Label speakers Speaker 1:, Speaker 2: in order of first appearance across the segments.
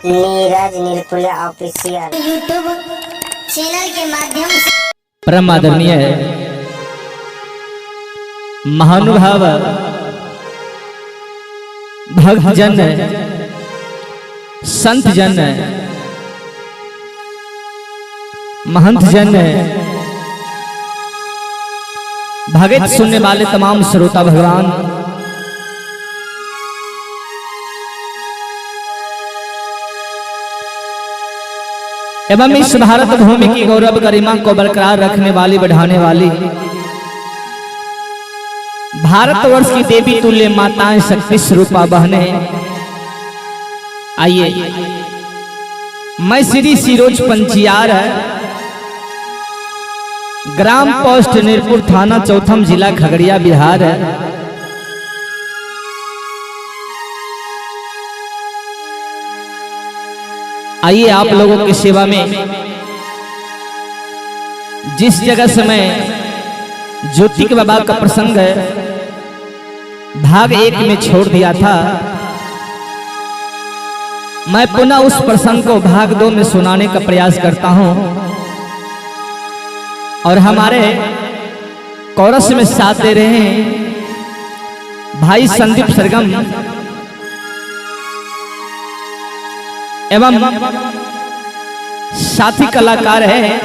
Speaker 1: Neeraj निरपुलिया official YouTube channel के माध्यम से।
Speaker 2: परम आदरणीय महानुभाव भक्तजन, संत जन, महंत जन, भगत सुनने वाले तमाम श्रोता भगवान, एवं इस भारत भूमि की गौरव गरिमा को बरकरार रखने वाली, बढ़ाने वाली भारतवर्ष की देवी तुल्य माताएं, शक्ति स्वरूपा बहने, आइए मैं श्री सिरोज पंचियार है, ग्राम पोस्ट नीरपुर, थाना चौथम, जिला खगड़िया, बिहार है। आइए आप लोगों की सेवा में जिस जगह से मैं ज्योति के बाबा का प्रसंग है भाग एक में छोड़ दिया था, मैं पुनः उस प्रसंग को भाग दो में सुनाने का प्रयास करता हूं। और हमारे कोरस में साथ दे रहे हैं भाई संदीप सरगम एवं साथी कलाकार है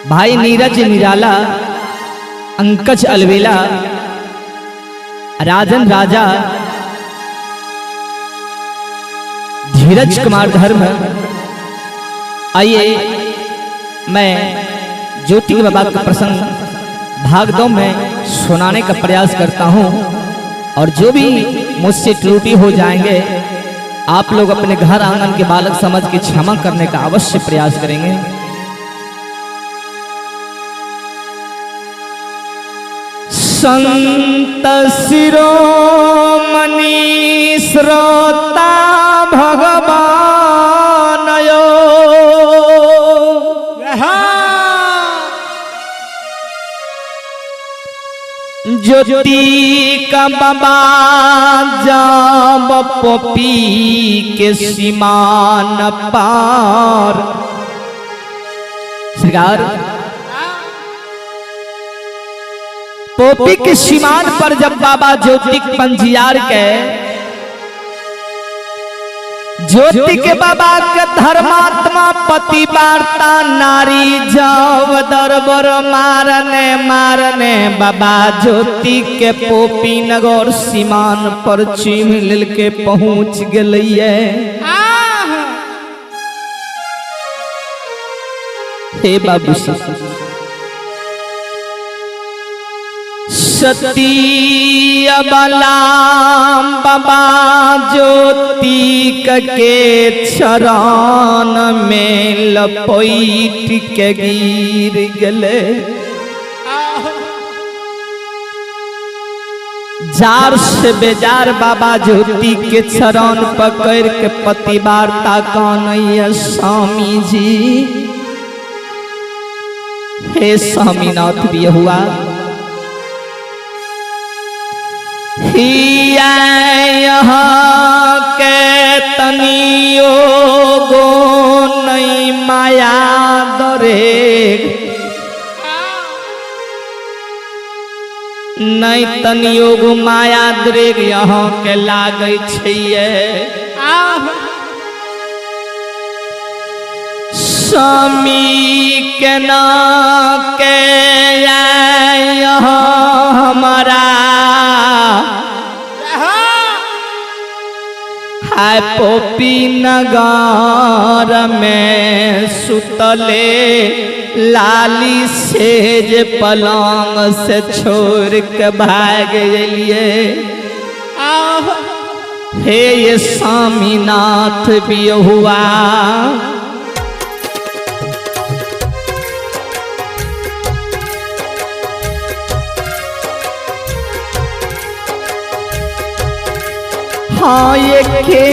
Speaker 2: भाई नीरज निराला, अंकज अलवेला, राजन राजा, धीरज कुमार धर्म। आइए मैं ज्योति के बाबा का प्रसंग भाग दो में सुनाने का प्रयास करता हूं और जो भी मुझसे त्रुटि हो जाएंगे आप लोग अपने घर आंगन के बालक समझ के क्षमा करने का अवश्य प्रयास करेंगे। संत शिरोमणि श्रोता भगवान यो, ज्योति का बाबा जाम पोपी के सीमान पार। श्रृंगार पोपी के सीमान पर जब बाबा ज्योतिक पंजियार के ज्योति के बाबा के धर्मात्मा पति वार्ता नारी जाव दरबर मारने मारने बाबा ज्योति के पोपी नगर सीमान पर चिन्ह के पहुंच गए। हे बाबू सती अबलाम बाबा ज्योति के चरण में लपेट के गिर गले। जार से बेजार बाबा ज्योति के चरण पकड़ के पति वार्ता कानैया, स्वामी जी, हे स्वामीनाथ भी हुआ यहाँ के तनियो गो नहीं माया दरे नहीं तनियो गो माया द्रेग यहाँ के लागै छियै। स्वामी केना के यहाँ हमारा हाय पोपी नगर में सुतले लाली सेज पलंग से छोड़ के भाग गेलिए। हे ये स्वामीनाथ भी हुआ हाँ ये के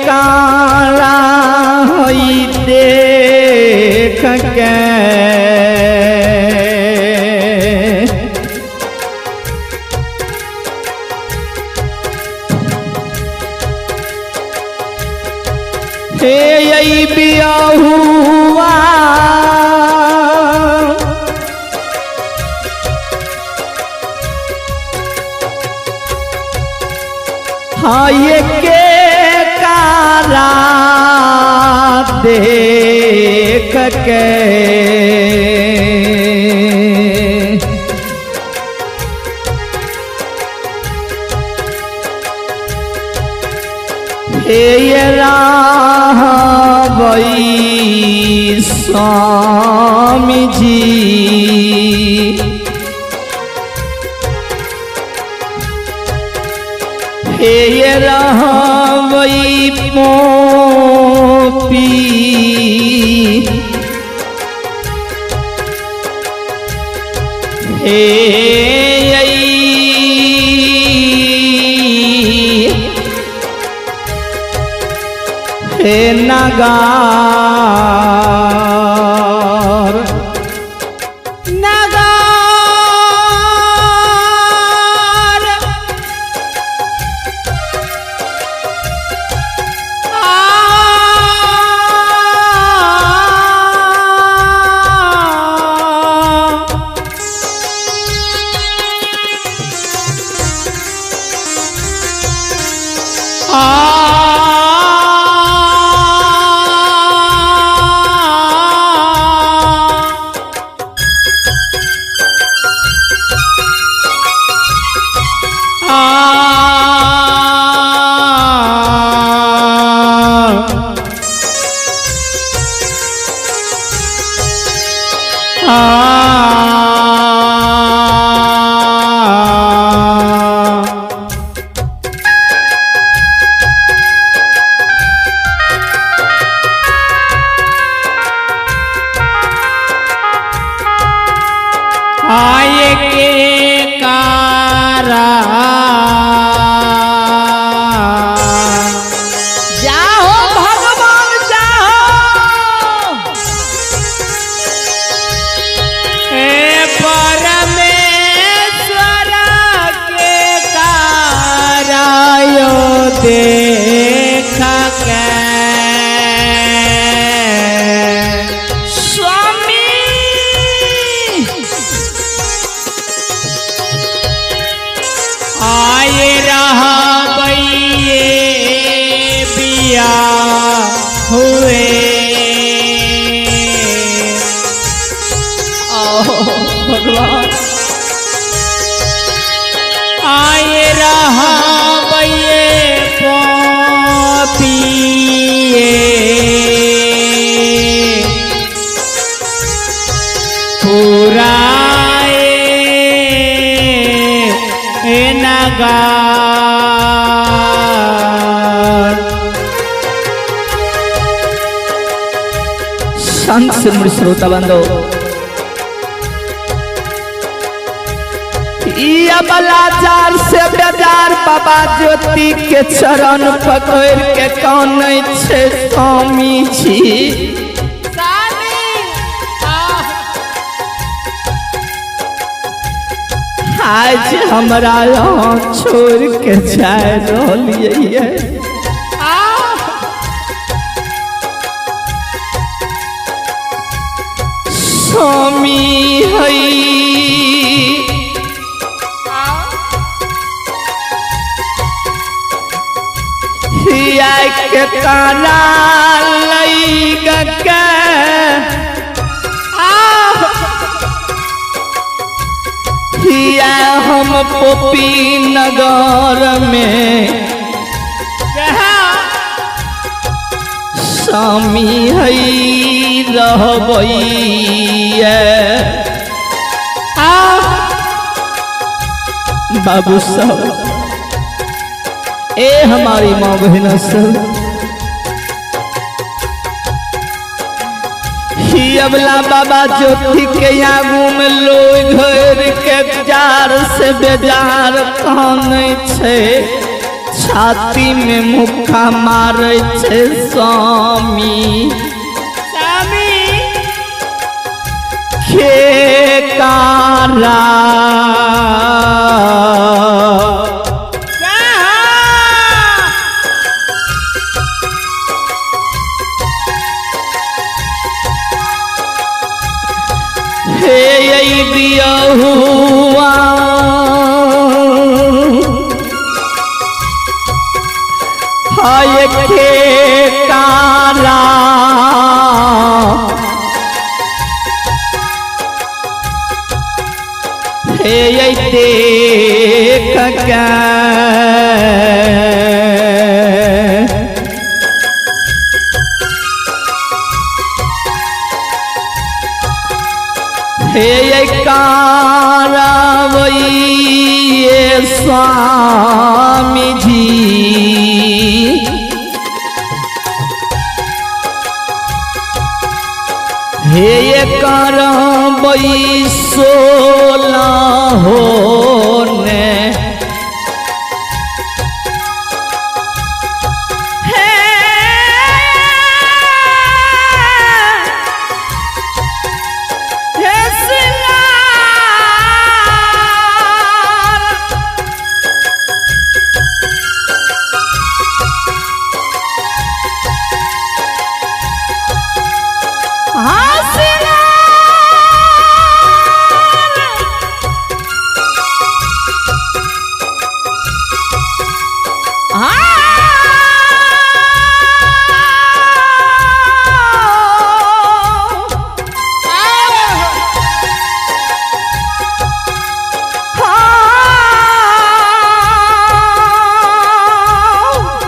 Speaker 2: काला होई देख के हे यही बियाहुआ हाँ ये के कारा देख के हे ये रावई स्वामी जी हे ये रहवई पोपी हे यई हे नगार
Speaker 3: नगार आ आए के कारा जाओ भगवान जाओ हे परमेश्वर के कारायो देख के
Speaker 2: स्वामी
Speaker 3: आए रहा बइये बिया हुए
Speaker 2: आओ भगवान
Speaker 3: आए रहा बइये पोपिए पुराए नगार
Speaker 2: संत सिमर श्रोता बंधो बलाचार से बेजार बाबा ज्योति के चरण पकड़ के कौन छे स्वामी जी आज हमरा यहाँ छोड़ के जाय रहलियै स्वामी हई हिया के काला लई के हिया हम पोपी नगर में स्वामी हई रहबैया बाबू सब ए हमारी माँ बहना सब ही अबला बाबा ज्योति के आगू में लोग घर के जार से बेजार कानै छै छाती में मुक्का मारै छै स्वामी खेकारा हे ये बियाहुआ हाय के काला हे ये देख के हे कारवैये स्वामी जी हे करबै सोला होने
Speaker 4: हे सिंगार हाँ सिंगार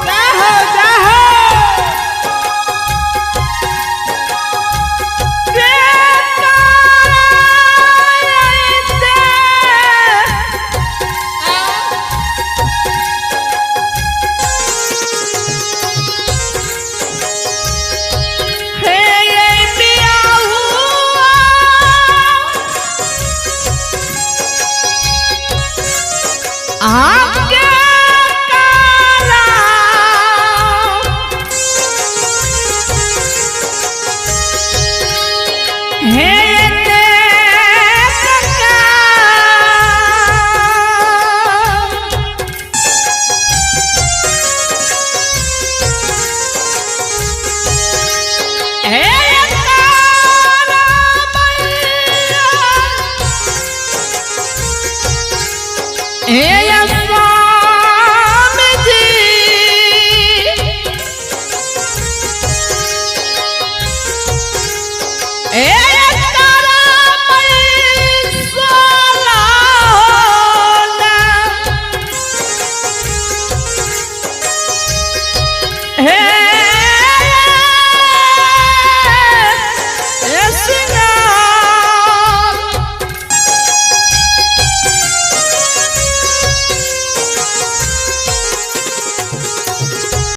Speaker 3: जाहो जाहो
Speaker 4: आपके काला हे देख हे हे स्वामी जी ए